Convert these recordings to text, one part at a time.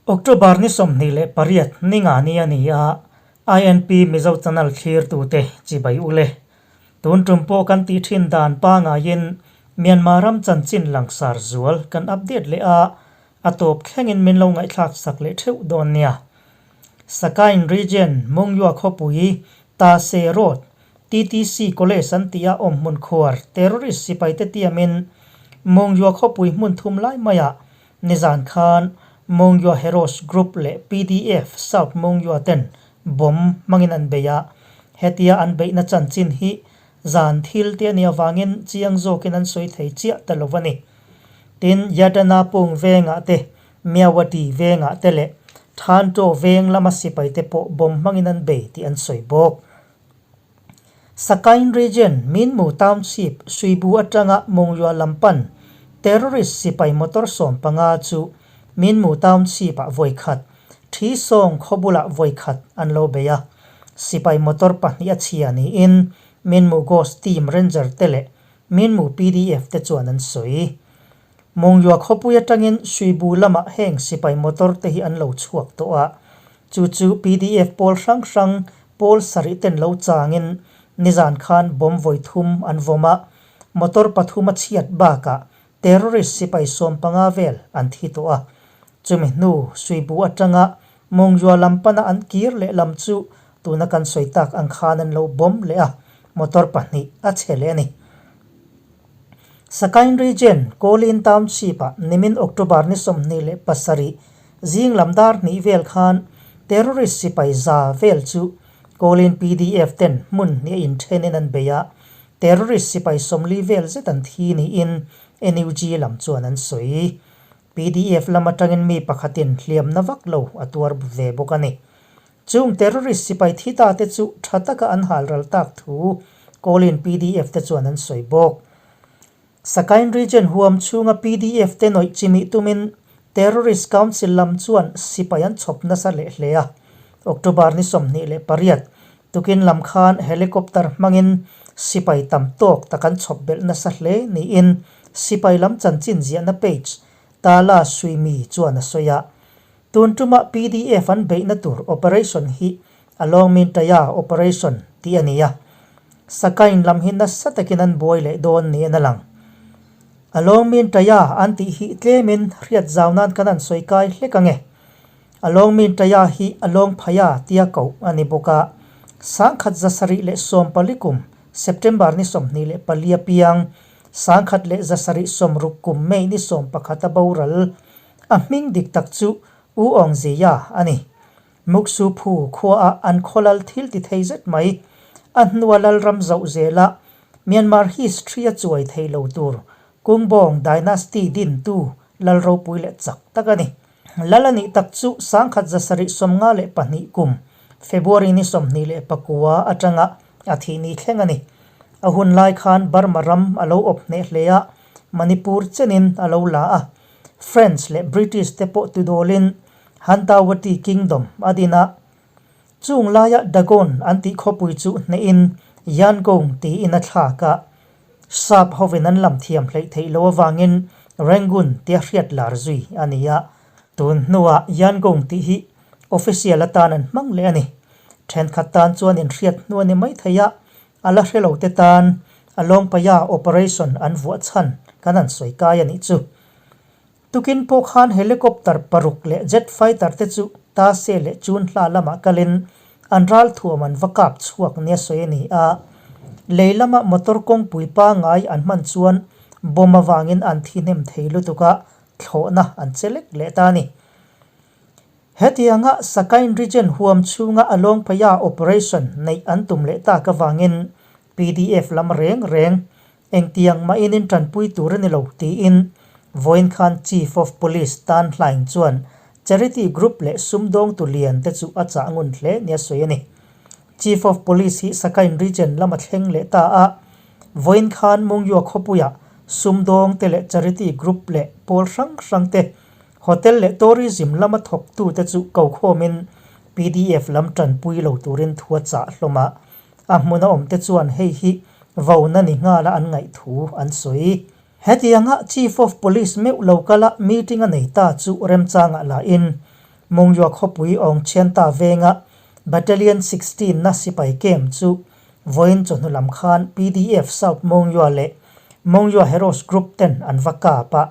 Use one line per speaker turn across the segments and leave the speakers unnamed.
October ni 28 ninga ni a ni a, INP Mizo Channel thlirtute chibai ule. Tun tum pawh kan tih thin dan pangaiin Myanmar ram chanchin langsar zual kan update leh a, a tawp thlengin min lo ngaihthlak sak leh theuh dawn nia. Sakain Region Mungyua khawpui Ta Se Road TTC College an tih a awm hmun khuar terrorist sipaite tiamin Mungyua khawpui hmun thum lai maiah Nizan khan Mongyua Heroes Group leh pdf South Mongyua ten bomb hmangin an bei a, hetia an beihna chanchin hi zan thil te a nih avangin chiang zawkin an sawi thei chiah ta lo a ni. Tin, Yatana Pung vengah te, Myawaddy vengah te leh Thanto veng lama sipai te pawh bomb hmangin an bei tih an sawi bawk. Sakain Region, Minmu Township, Suibu atanga Mongyua lam pan terrorist sipai motor 15 chu Minmu Township-ah vawi khat, Thi Sawng khaw bulah vawi khat an lo bei a. Sipai motor pahnih a chhia niin Minmu Ghost Team Ranger te leh Minmu pdf te chuan an sawi. Mongyua khawpui atangin Suibu lamah heng sipai motor te hi an lo chhuak tawh a, chu chu pdf pawl hrang hrang Pawl sarih ten lo changin nizan khan bomb vawi thum an vawm a, motor pathum a chhiat bakah terrorist sipai 15 vel an thi tawh a. Chumi hnu Suibu atanga Mongyua lam pana an kir leh lam chu tuna kan sawi tak ang khan an lo bomb leh a, motor pahnih a chhe leh a ni. Sakain Region, Kawlin Township-ah nimin October ni 27 zing lam dar hnih vel khan terrorist sipai za vel chu Kawlin pdf ten hmun hnih a inthenin an bei a, terrorist sipai 40 vel zet an thi niin NUG lam chuan an sawi. Pdf lam atangin mi pakhatin hliamna vak lo a tuar ve bawk a ni. Chung terrorist sipai thi ta te chu tha taka an hal ral tak thu Kawlin pdf te chuan an sawi bawk. Sakain Region huam chhunga pdf te nawih chimih tumin Terrorist Council lam chuan sipai an chhawp nasa leh hle a. October ni 28 tukin lam khan helicopter hmangin sipai tam tawk tak an chhawp belh nasa hle niin sipai lam chanchin ziahna page Tala Suimi chuan a sawi a. Tun tuma pdf an beihna tur operation hi a lawng min Taya operation tih a ni a. Sakain lam hi nasa takin an buai leh dawn niin a lang. A lawng min Taya an tih hi tlemin hriat zau nan kan han sawi kai hlek ang e. A lawng min Taya hi a lawng phaya tia koh a ni bawk a. 1744 kum September ni 24 a piang, 1760 kum May ni 11 a boral. A hming dik tak chu U Aung Zeya a ni. Muksu Phu khuaah an khawlal thil ti thei zet mai. A hnua lalram zoh zela Myanmar history a chuai thei lo tur Kungbawng dynasty dintu lal ropui leh chak tak a ni. Lal a nih tak chu 1792 kum February ni 29 atanga a thih ni thleng a ni. A hun lai khan Burma ram a lo awp hneh hle a, Manipur chenin a lo la a. French leh British te pawh tudawlin Hantawati Kingdom a din a. Chung laia Dagon an tih khawpui chu hnehin Yangon tiin a thlak a. Sap hovin an lam thiam hleih theih loh avangin Rangoon tia hriat lar zui a ni a. Tun hnuah Yangon tih hi official atan an hmang leh a ni. Thenkhat tan chuan inhriat hnu a ni mai thei a, A la hre lo te tan a lawngpaia operation an vuah chhan kan han sawi kai a nih chu. Tukin pawh khan helicopter paruk leh jet fighter te chu Tase leh Chunhla lamah kalin an ralthuam an va kap chhuak nia sawi a ni a. Lei lama motor kawngpui pangngai an hman chuan bomb avangin an thi hnem thei lutuk a, thlawhna an che lek leh ta a ni. Hetianga Sakain Region huam chhunga a lawngphaia operation neih an tum leh tak avangin pdf lam reng reng engtiang mahin in tanpui tur a ni lo tiin vawiin khan Chief of Police Tan Hlaing chuan charity group leh sumdawngtu lian te chu a chah ngun hle nia sawi a ni. Chief of Police hi Sakain Region lama thleng leh ta a, vawiin khan Mungyua khawpuiah sumdawngte leh charity group leh pawl hrang hrang te Hotel leh tourism lama thawktute chu kokhawmin pdf lam tanpui lo turin thu a chah hlawm a, a hmuna awmte chuan hei hi vona ni nghala an ngaih thu an sawi. Hetianga Chief of Police meuh lo kala meeting a nei ta chu remchangah lahin Mongyua khawpui Awngchhianta venga Battalion 16 na sipai camp chu vawiin chawhnu lam khan pdf South Mongyua leh Mongyua Heroes Group ten an va kap a,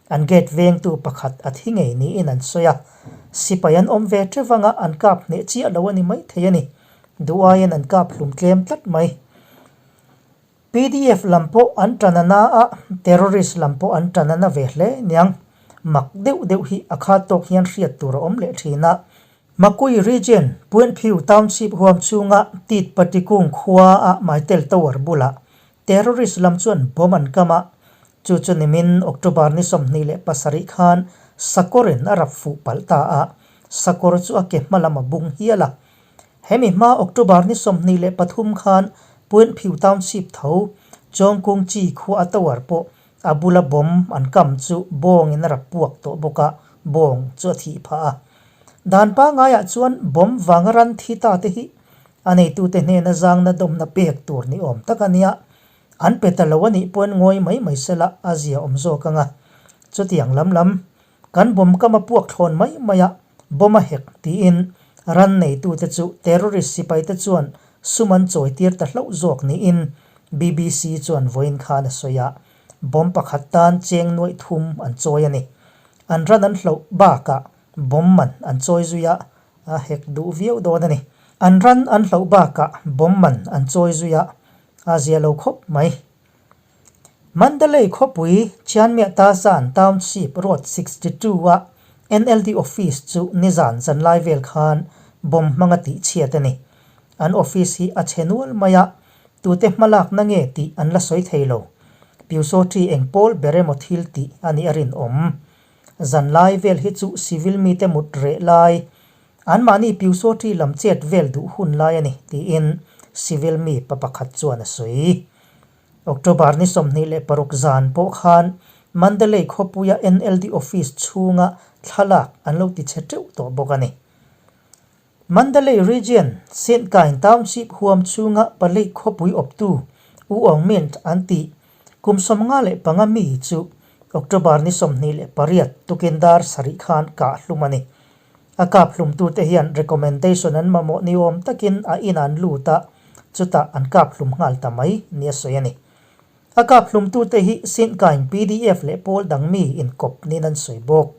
an gate vengtu pakhat a thi ngei niin an sawi a. Sipai an awm ve teuh anga an kap hneh chiah lo a ni maithei a ni. Duh aiin an kap hlum tlem tlat mai. Pdf lam pawh an tan a na a, terrorist lam pawh an tan a na ve hle niang. Mak deuh deuh hi a khat tawk hian hriat tur a awm leh thin a. Makui Region, Puenphiu Township huam chhunga Tit Patikung khua a Maitel Tower bulah terrorist lam chuan bomb an kam a, chu chu nimin October ni 27 khan sakawrin a rap fuh palh ta a, sakawr chu a ke hma lam a bung hial a. Hemi hma October ni 23 khan Puenphiu Township tho Chawngkung Chi khua a tower pawh a bula bomb an kam chu bawngin a rap puak tawh bawk a, bawng chu a thih phah a. Dan pangaiah chuan bomb vanga ran thi ta te hi a neitute hnena zangna dawmna pek tur ni awm tak a nia. An pe ta lo a nih pawhin ngawi mai mai sela a zia awm zawk ang a. Chutiang lam lam kan bomb kam a puak thlawn mai mai a, bomb a hek tiin ran neitute chu terrorist sipaite chuan sum an chawi tir ta hlauh zawk niin BBC chuan vawiin khan a sawi a. Bomb pakhat tan cheng nuaih thum an chawi a ni. An ran an hloh bakah bomb man an chawi zui a, a hek duh viau dawn a ni. An ran an hloh bakah bomb man an chawi zui a, a zia lo khawp mai. Mandalay khawpui Chianmiah Tazan Township Road 62 a NLD office chu nizan zanlai vel khan bomb hmanga tih chhiat a ni. An office hi a chhe nual mai a, tute hmalakna nge tih an la sawi thei lo. Pyusawṭi eng pawl ber emaw thil tih a nih a rinawm. Zanlai vel hi chu civil mite mut reh lai, anmahni Pyusawṭi lam chet vel duh hun lai a ni, tiin civil mi pa pakhat chuan a sawi. October ni 26 zan pawh khan Mandalay khawpuia NLD office chhunga thlalak an lo tichhe teuh tawh bawk a ni. Mandalay Region, Sintkain Township huam chhunga palik khawpui awptu U Aung Myint an tih kum 55 mi chu October ni 28 tukin dar sarih khan kah hlum a ni. A kap hlumtute hian recommendation an mamawh ni awm takin a in an lut a, chutah an kap hlum nghal ta mai nia sawi a ni. A kap hlumtute hi Sintkain PDF leh pawl dang mi inkawp niin an sawi bawk.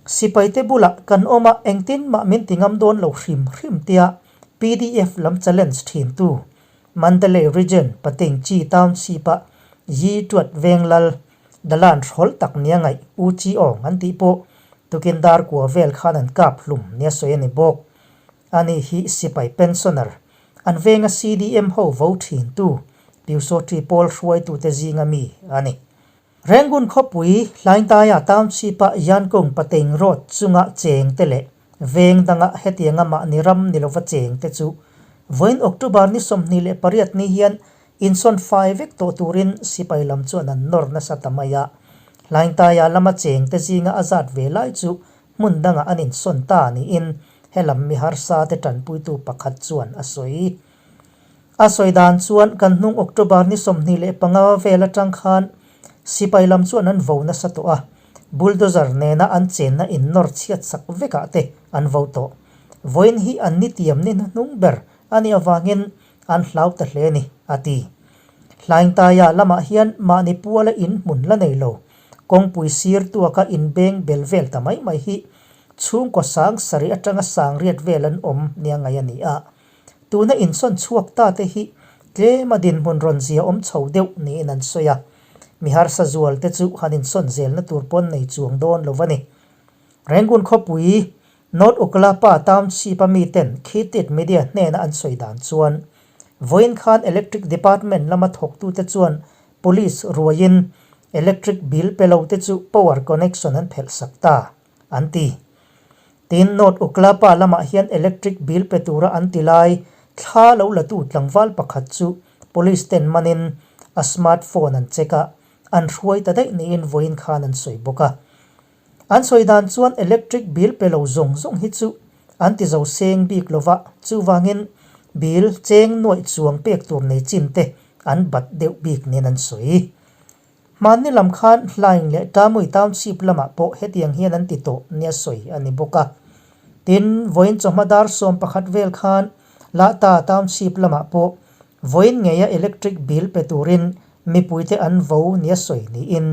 Sipaite bulah kan awm a, engtin mah min ti ngam dawn lo hrim hrim tia pdf lam challenge thintu Mandalay Region Patingchi Township-a Yi Tuat Venglal Dalan hrawl tak nia ngaih U Chi Aung an tih pawh tukin dar kua vel khan an kap hlum nia sawi a ni bawk. Ani hi sipai pensioner, an venga CDM ho vo thintu Pyusawṭi pawl hruaitute zinga mi a ni. Rangoon khawpui Hlaintaia Township-a Yankung Pateng Road chunga chengte leh veng danga hetianga mahni ram ni lova chengte chu vawiin October ni 28 ni hian insawn fai vek tawh turin sipai lam chuan an nawr nasa ta mai a. Hlaintaia lama chengte zinga a zat ve lai chu hmun dangah an insawn ta niin helam mi harsa te tanpuitu pakhat chuan a sawi. A sawi dan chuan kan hnung October ni 25 vel atang khan sipai lam chuan an vo nasa tawh a, bulldozer nena an chenna in nawr chhiat sak vekah te an vo tawh. Vawiin hi an ni tiam ni hnuhnung ber a nih avangin an hlau ta hle a ni, a ti. Hlaingtaia lamah hian mahni puala in hmun la nei lo, kawngpui sir tuaka inbeng bel vel ta mai mai hi chhungkaw sang sarih atanga sang riat vel an awm nia ngaih a ni a. Tuna insawn chhuak ta te hi tlema dinhmun rawn zia awm chho deuh niin an sawi a, mi harsa zual te chu han insawn zelna tur pawn nei chuang dawn lo a ni. Rangoon khawpui North Ukalapa Township-a miten Khitit Media hnena an sawi dan chuan vawiin khan Electric Department lama thawktute chuan Police ruaiin Electric bill pe lo te chu power connection an phelh sak ta an ti. Tin, North Uklapa lamah hian electric bill pe tura an ti lai thla lo latu tlangval pakhat chu police ten manin a smart phone an check a, an hruai ta daih niin vawiin khan an sawi bawk a. An sawi dan chuan electric bill pe lo zawng zawng hi chu an ti zo seng bik lova, chuvangin bill cheng nuaih chuang pek tur nei chin te an bat deuh bik nen an sawi. Hmanni lam khan Hlaing leh Tamui Township lamah pawh hetiang hian an ti tawh nia sawi a ni bawk a. Tin, vawiin chawhma dar 11 vel khan Lahta Township lamah pawh vawiin ngeia electric bill pe turin mipuite an vo nia sawi niin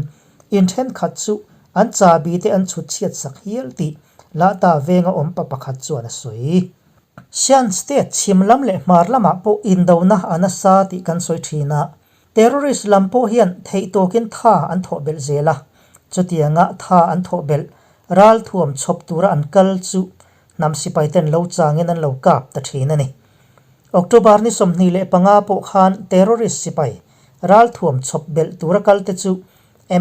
in thenkhat chu an chahbi te an chhut chhiat sak hial tih Lahta venga awm pa pakhat chuan a sawi. Shan State chhim lam leh hmar lamah pawh indona a nasa tih kan sawi thin a, Terrorist lam pawh hian theih tawkin tha an thawh belh zel a, chutianga tha an thawh belh ralthuam chhawp tura an kal chu hnam sipai ten lo changin an lo kap ta thin a ni. October ni 25 pawh khan terrorist sipai ralthuam chhawp belh tura kal te chu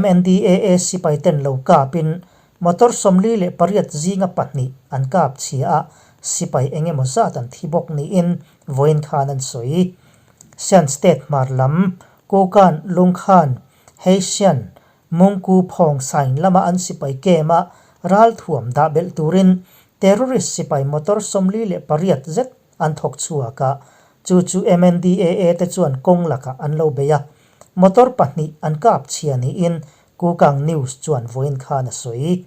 MNDAA sipai ten lo kapin motor 48 zinga pahnih an kap chhia a, sipai eng emaw zat an thi bawk niin vawiin khan an sawi. Shan State hmar lam, Kokan, Lungkhan, Heishan, Mungku Phawng Sain lama an sipai camp a ralthuam dah belh turin terrorist sipai motor 48 zet an thawk chhuak a, chu chu MNDAA te chuan kawng lakah an lo bei a, motor pahnih an kap chhia niin Kukang News chuan vawiin khan a sawi.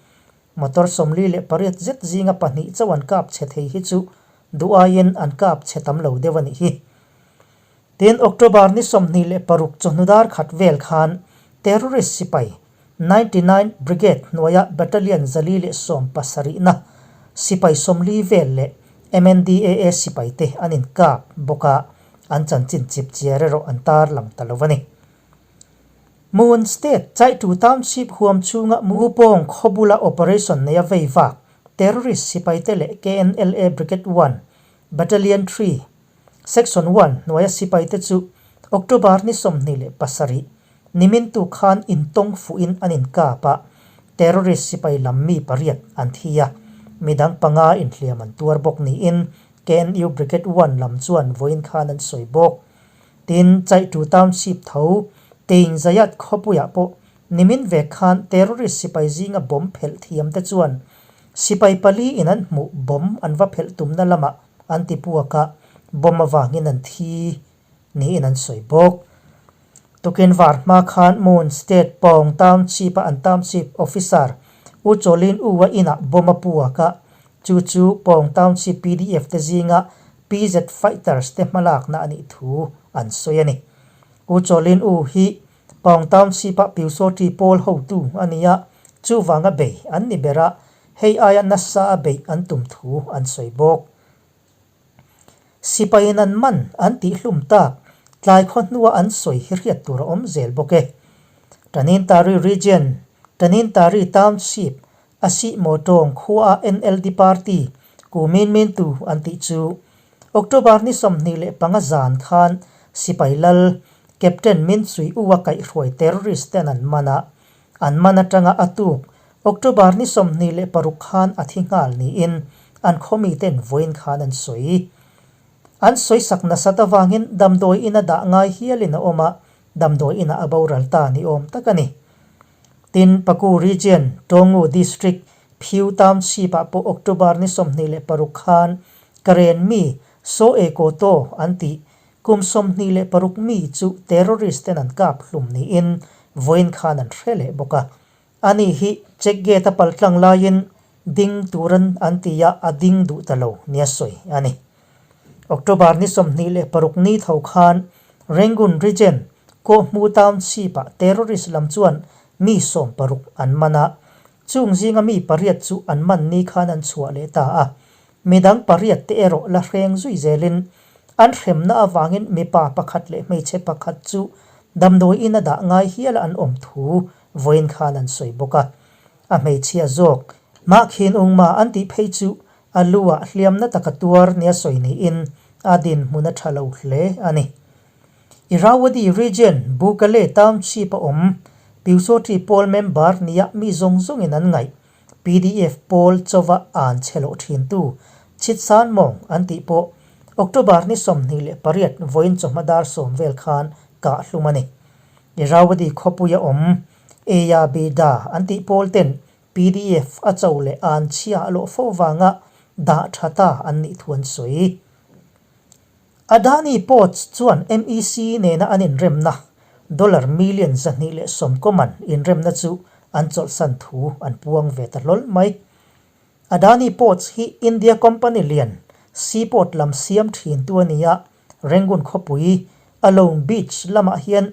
Motor 48 zet zinga pahnih chauh an kap chhe thei hi chu duh aiin an kap chhe tam lo deuh a nih hi. Tin, October ni 26 chawhnu dar khat vel khan terrorist sipai 99 Brigade hnuaia Battalion 417 na sipai 40 vel leh MNDAA sipai te an inkap bawk a, an chanchin chip chiar erawh an tarlang ta lo a ni. Mon State Chaitu Township huam chhunga Mupawng khaw bula operation neia vei vak terrorist sipaite leh KNLA Brigade One, Battalion Three, Section One hnuaia sipaite chu October ni 27 nimintu khan intawng fuhin an inkap a, terrorist sipai lam mi pariat an thi a, midang panga inhliam an tuar bawk niin KNU Brigade One lam chuan vawiin khan an sawi bawk. Tin, Chaitu Township tho, Tein Zayat khawpuiah pawh nimin vek khan terrorist sipai zinga bomb phelh thiam te chuan sipai pali in an hmuh bomb an va phelh tumna lamah an ti puak a, bomb avangin an thi niin an sawi bawk. Tukin var hma khan Mon State Pawng Township-a an Township Officer U Cholin U-a inah bomb a puak a, chu chu Pawng Township PDF te zinga PZ Fighters te hmalakna a nih thu an sawi a ni. U Cholin U hi Pawng Township-a Pyusawṭi pawl hotu a ni a, chuvanga bei an ni ber a, hei aia nasa a beih an tum thu an sawi bawk. Sipaiin an man an tihhlum tak tlai khaw hnua an sawi hi hriat tur a awm zel bawk e. Tanintari Region, Tanintari Township a sihmaw tawng khuaa NLD party ku min min tu an tih chu October ni 25 zan khan sipai lal Captain Min Sui U a kaihhruai terrorist ten an man a, an man atanga a tuk October ni 26 khan a thi nghal niin an khawmi ten vawiin khan an sawi. An sawisak nasat avangin damdawi ina dah ngai hialin a awm a, damdawi inah a boral ta ni awm tak a ni. Tin, Paku Region, Tongu District, Phiu Township-ah pawh October ni 26 khan Karen mi Saw E Ko Taw an tih kum 26 mi chu terrorist ten an kap hlum niin vawiin khan an hre leh bawk a. Ani hi check gate a paltlang laiin ding turin an ti a, a ding duh ta lo nia sawi a ni. October ni 26 ni tho khan Rangoon Region, Kawhmu Township-ah terrorist lam chuan mi 60 an man a, chung zinga mi pariat chu an man ni khan an chhuah leh ta a. Midang pariat te erawh la hreng zui zelin an hremna avangin mipa pakhat leh hmeichhe pakhat chu damdawi ina dah ngai hiala an awm thu vawiin khan an sawi bawk a. A hmeichhia zawk, Mahkhin Ungma an tih phei chu a lu ah hliamna taka tuar nia sawi niin a dinhmun a tha lo hle a ni. Irrawaddy Region, Bukale Township a awm Pyusawṭi pawl member nia mi zawng zawngin an ngaih PDF pawl chauva an chhe loh thintu Chitsan Mawng an tih pawh October ni 28 vawiin chawhma dar 10 vel khan kah hlum a ni. Irrawaddy khawpuia awm Eya Beda an tih pawl ten PDF a cho leh an chhia a lawh fo vanga dah tha ta an nih thu an sawi. Adani Ports chuan MEC nena an inremna Dollar million 220 man inremna chu an chawlhsan thu an puang ve ta hlawl mai. Adani Ports hi India company lian seaport lam siam thintu a ni a, Rangoon khawpui Alone Beach lamah hian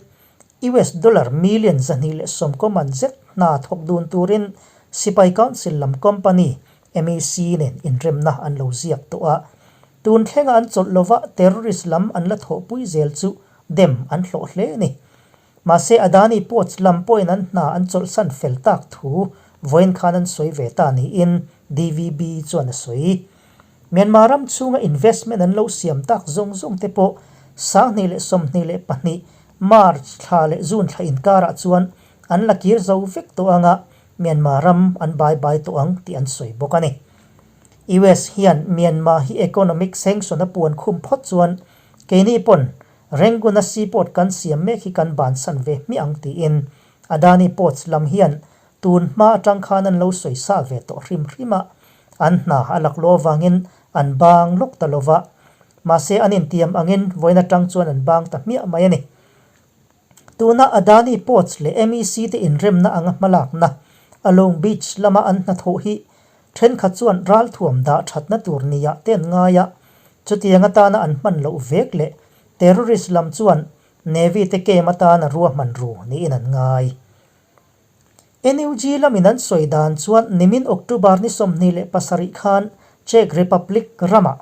US dollar million 220 man zet hna thawk dun turin Sipai Council lam company MEC nen inremna an lo ziak tawh a. Tun thlenga an chawlh lova terrorist lam an la thawhpui zel chu dem an hlawh hle a ni. Mahse Adani Ports lam pawhin an hna an chawlhsan fel tak thu vawiin khan an sawi ve ta niin DVB chuan a sawi. Myanmar ram chhunga investment an lo siam tak zawng zawng te pawh 2022 March thla leh June thla inkarah chuan an la kir zo vek tawh anga Myanmar ram an bai bai tawh ang tih an sawi bawk a ni. US hian Myanmar hi economic sanction a puan khum phawt chuan keini pawn Rangoon-a seaport kan siam mek hi kan bansan ve hmiah ang tiin Adani Ports lam hian tun hma atang khan an lo sawi sa ve tawh hrim hrim a, an hna a laklawh avangin an bang lawk ta lova. Mahse an intiam angin vawiin atang chuan an bang ta hmiah mai a ni. Tuna Adani Ports leh MEC te inremna anga hmalakna Along Beach lama an hnathawh hi thenkhat chuan ralthuam dah thatna tur nia te an ngai a, chutiang atana an hman loh vek leh terrorist lam chuan Navy te camp atana ruahman ru niin an ngai. NUG lamin an sawi dan chuan nimin October ni 27 khan Czech Republic ramah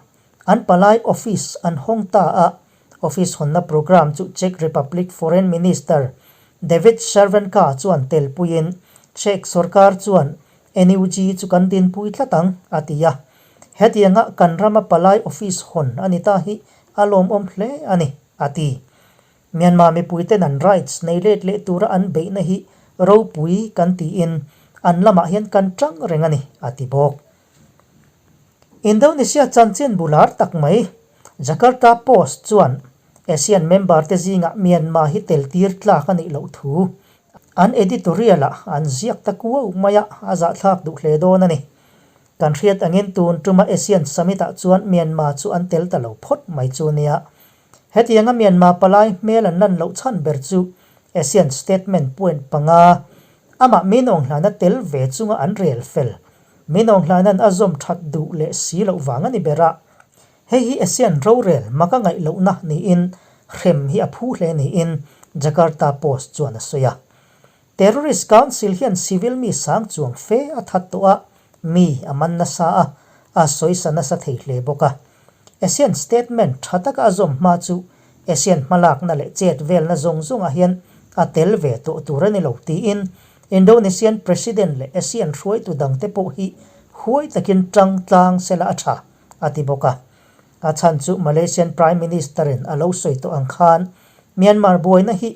an palai office an hawng ta a, Office hawnna programme chu Czech Republic Foreign Minister David Cervenka chuan telpuiin Czech sorkar chuan NUG chu kan dinpui tlat ang, a ti a. Hetianga kan rama palai office hawn a ni ta hi a lawmawm hle a ni, a ti. Myanmar mipuiten an rights nei let leh tura an beihna hi ropui kan tiin an lamah hian kan tang reng a ni, a ti bawk. Indonesia chanchin bular tak mai, Jakarta Post chuan ASEAN member te zingah Myanmar hi tel tir tlak a nih loh thu an editorial ah an ziak ta kuau mai a, a zahthlak duh hle dawn a ni. Kan hriat angin tun tuma ASEAN Summit ah chuan Myanmar chu an tel ta lo phawt mai chu nia. Hetianga Myanmar palai hmel an lan loh chhan ber chu ASEAN Statement point panga amah Minawng hlana tel ve chunga an rel fel Minawng hlanan a zawm that duh leh si loh vang a ni ber a. Hei hi ASEAN rorel mak a ngaih lohna niin hrem hi a phu hle niin Jakarta Post chuan a sawi a. Terrorist Council hian civil mi sang chuang fe a that tawh a, mi a man nasa a, a sawisa nasa thei hle bawk a. ASEAN statement tha taka a zawm hma chu ASEAN hmalakna leh chet velna zawng zawngah hian a tel ve tawh tur a ni lo tiin Indonesian President leh ASEAN hruaitu dangte pawh hi huai takin tang tlang sela a tha, a ti bawk a. A chhan chu Malaysian Prime Minister-in a lo sawi tawh ang khan Myanmar buaina hi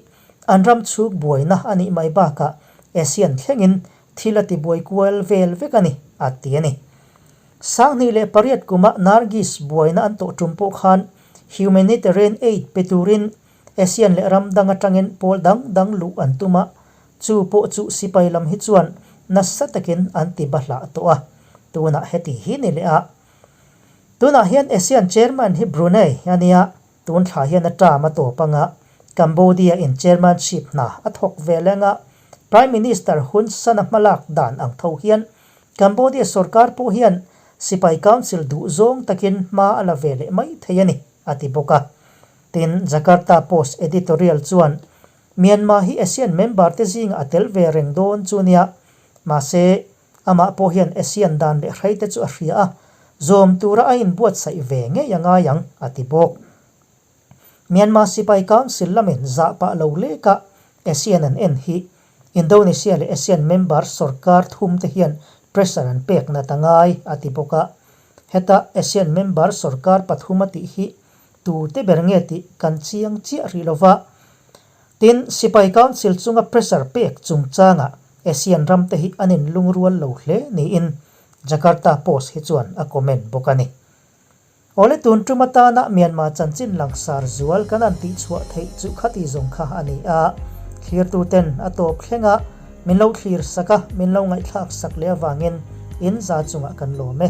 an ram chhuk buaina a nih mai bakah ASEAN thlengin thil a ti buai kual vel vek a ni, a ti a ni. 2008 kuma Nargis buaina an tawh tum pawh khan humanitarian aid pe turin ASEAN leh ram dang atangin pawl dang dang luh an tum a, chu pawh chu sipai lam hi chuan nasa takin an ti bahlah tawh a, tunah heti hi ni leh a. Tunah hian ASEAN chairman hi Brunei a nia, tun thla hian a term a tawp anga Cambodia in chairmanship hna a thawk ve leng a, Prime Minister Hun Sen-a hmalak dan ang tho hian Cambodia sorkar pawh hian sipai council duh zawng takin hma a la ve leh mai thei a ni, a ti bawk a. Tin, Jakarta Post editorial chuan, Myanmar hi ASEAN member te zingah a tel ve reng dawn chu nia, mahse, amah pawh hian ASEAN dan leh hrei te chu a hria a, zawm tura a inbuatsaih ve ngei a ngai ang, a ti bawk. Myanmar Sipai Council lamin zah pah lo leka ASEAN an en hi Indonesia leh ASEAN member sorkar thum te hian pressure an pek nat a ngai, a ti bawk a. Heta ASEAN member sorkar pathum a tih hi tute ber nge tih kan chiang chiah rih lo va. Tin, Sipai Council chunga pressure pek chungchangah ASEAN ram te hi an inlungrual lo hle niin Jakarta Post hi chuan a comment bawk a ni. Awle tun tum atana Myanmar chanchin langsar zual kan an tihchhuah theih chu khati zawng kha a ni a. Thlirtuten a tawp thleng a, min lo thlir sak a, min lo ngaihthlak sak leh avangin in za chungah kan lawm e.